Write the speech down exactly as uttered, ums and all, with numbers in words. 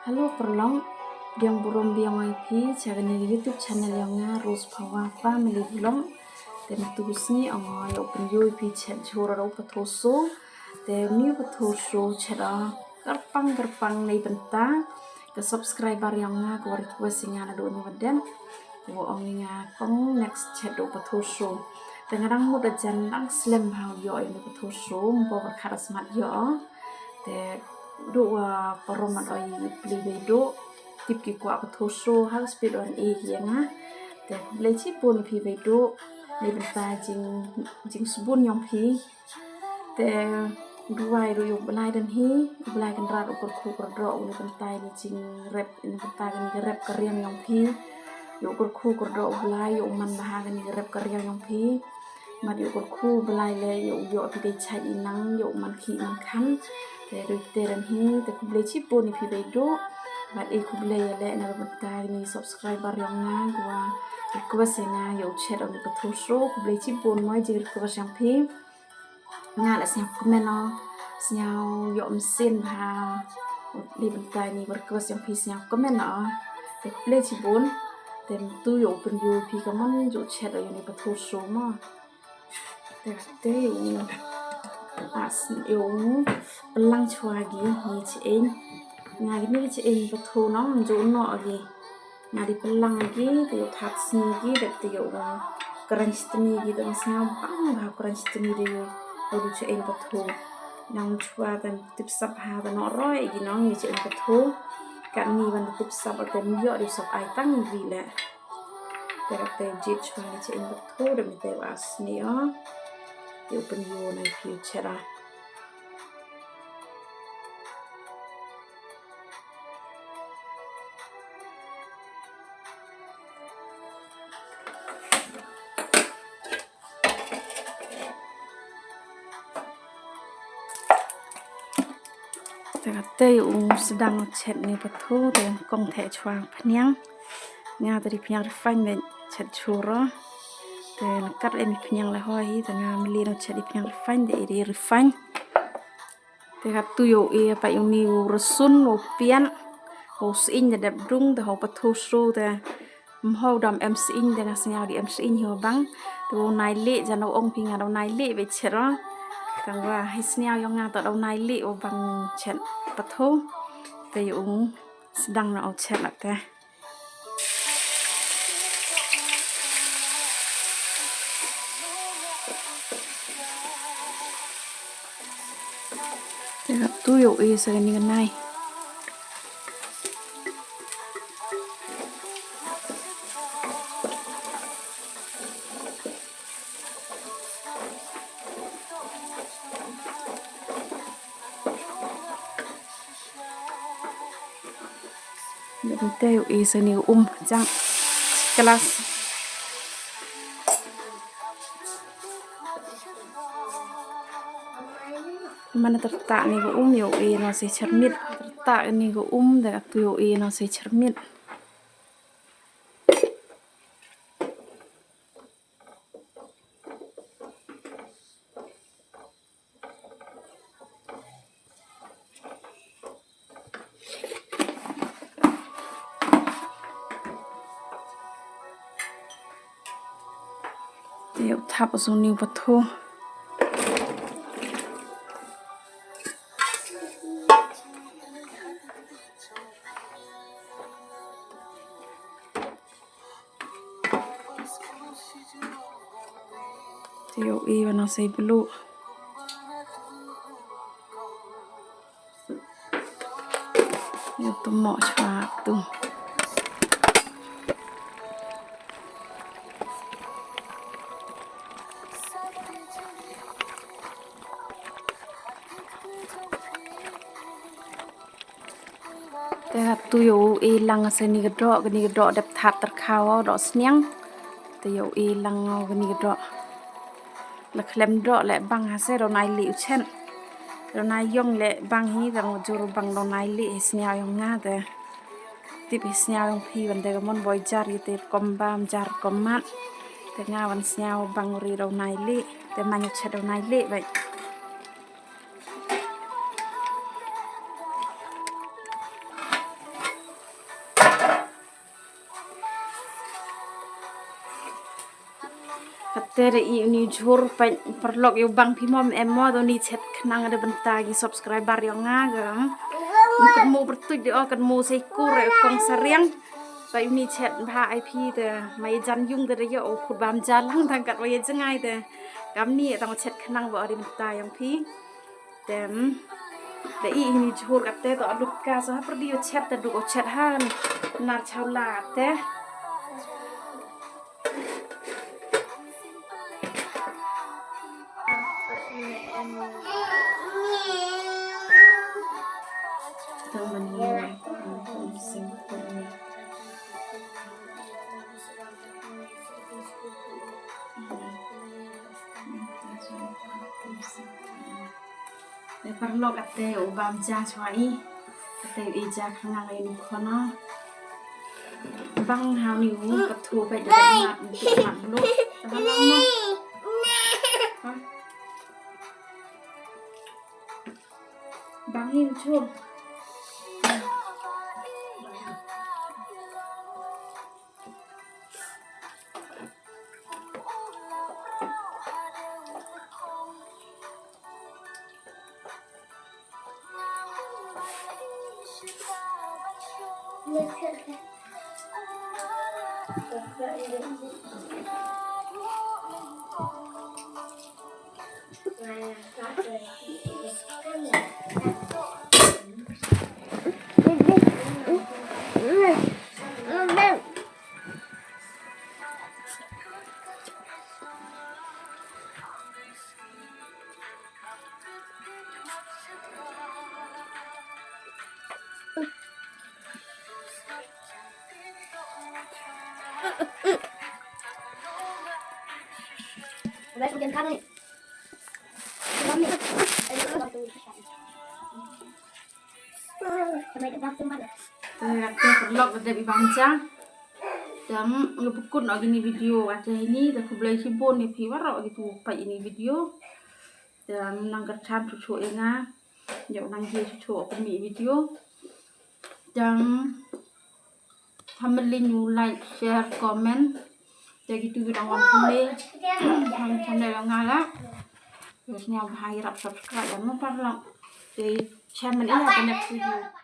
Hello paralok, pdiang burom biang ïa phi sha kane ka YouTube channel jong nga, Rose Phawa Family Vlog. Te mynta ka sngi nga ïoh pynïoh ïa phi shet jhur da u pathu su. Te une u pathu su shet da kyrpang kyrpang na bynta ka subscriber jong nga ka request ïa nga naduh mynne ba dep. Ka ong ïa nga kong next shet da u pathu su. Te nga dang mut da jan dang slem bha ïoh ïa une u pathu su, ym poi pyrkhat da smat ïoh. Te duh wa parom mat oi pli beiduh. Tip ki kwah pathu su ha ka speed wan e ki ïa nga. Te khublei chibun ïa phi beiduh na bynta jing jingsbun jong phi. Te duwai ruh ïa u Blai don hi, u Blai Kynrad u kyrkhu kyrdoh u na bynta ïa kane jingrep, na bynta kane ka rep ka riang jong phi. Ïa u kyrkhu kyrdoh u Blai, ïa u man bha kane ka rep ka riang jong phi. Bad ïa u kyrkhu u Blai leh ïa u ïoh phi dei chait i nang, ïa u man khih man khan. Te ruh te don hi, te khublei chibun ïa phi beiduh. Bad i khublei ïa leh na ka bynta kine subscriber jong nga, ki wa request ïa nga ïa u shet une u pathu su, khublei chibun mo ïa jing request jong phi. Nga la sñiaw comment o, sñiaw ïoh mynsiem bha. Na bynta kine ki request jong phi sñiaw comment o. Te khublei chibun. Te mynta ïoh pynïoh phi ka mon jooh shet ïa une u pathu su mo. Te, te ïoh. As ïoh pynlang chwa ki ngi cheiñ. Nga kine ki cheiñ pathu no jooh noh ki. Nga dei pynlang ki, te ïoh thad sngi ki, dep te ïoh kren shitni ki, te nga sñiaw bang bha kren shitni de ïoh, ïoh du cheiñ pathu. Nang chwa te tip sap ha te noh roi ki nong ïa cheiñ pathu. Katni ban tip sap te ym ïoh dei sap ai tang ri leh. Te rap te jied chwa ïa cheiñ pathu, dep te ïoh as ni o. Te ïoh pynïoh na ki chera. Te kata ïa u sdang shet ne pathu, te kong theh chwa phniang. Nga te dei phniang refined shet churo. Te na kat em phniang la hoi, te nga mlien shet dei phniang refined, te dei refined. Te katu ïoh e pat ïoh ni u rsun, u pian, u sying te dep dung, te hau pathu su te. Mhau dam em sying te nga sñiaw dei em sying hi bang. Te u nai leh jan u ong phi nga u nai leh be chero. Tang wa hi sñiaw ïong nga to u nai leh u bang chet pathu. Te ïoh u sdang na u chet lak te. Te katu ïoh e sa kani ka nai. Te ïoh e sa ni um jang kelas. Mana tertak ni ko um ïoh e no se cermit. Tertak ni ko um da tu ïoh e no se cermit. Te ïoh thap u suni u pathu. Te ïoh i wan nang sei bluh. Ïoh tu mo chwa tu. Te hap tu ïoh u e lang sa ni ka doh, kani ka doh dep that tyrkhaw doh sniang. Te ïoh u e lang kani ka doh. La khlem doh leh bang ha se donai leh u chen. Donai ïong leh bang hi, dang jur bang donai leh hi sniaw ïong nga te. Tip hi sniaw ïong phi ban te ka mon boi jar ïa te kom bam jar kom mat. Te nga ban sniaw bang ri donai leh. Te man ïa chet donai leh bai. Te da i uni jhur peit paralok, ïoh bang phi mo em mo, da uni chet khnang da bynta ki subscriber ïong nga. Ka kynmaw pyrtuid de o, kynmaw sa i kur e kong Sariang. Peit uni chet bha ai phi te, ma ïa jan ïung te da ïoh u khut bam jalang tang kat wa ïa jngai te. Kamni tang chet khnang ba o da bynta ïong phi. Te da i uni jhur kate to alut ka sa ha pyrdi ïoh chet te duk o chet ha nar chawla te. Te paralok, kate u bam ja chwa i. Kate u i ja khnang ïa u khun o. Bang ha uni u ka thu peit da mat, mat bluk. Te bang mo. Ha? Bang hi u chum. Te ate paralok, da dep i bam ja. Te nga pynkut noh ïa kine video ate ha ini, te khublei shibun ïa phi baroh kito kiba peit ïa kine video. Te nang kyrchan shuh shuh ïa nga. Ïoh nang ïa shuh shuh ïa kine video. Te family, ñu like, share, comment. Te kito ki dang wan family ha channel nga la. Te sngewbha ïarap subscribe ïa nga paralok. Te shem ïa ka next video.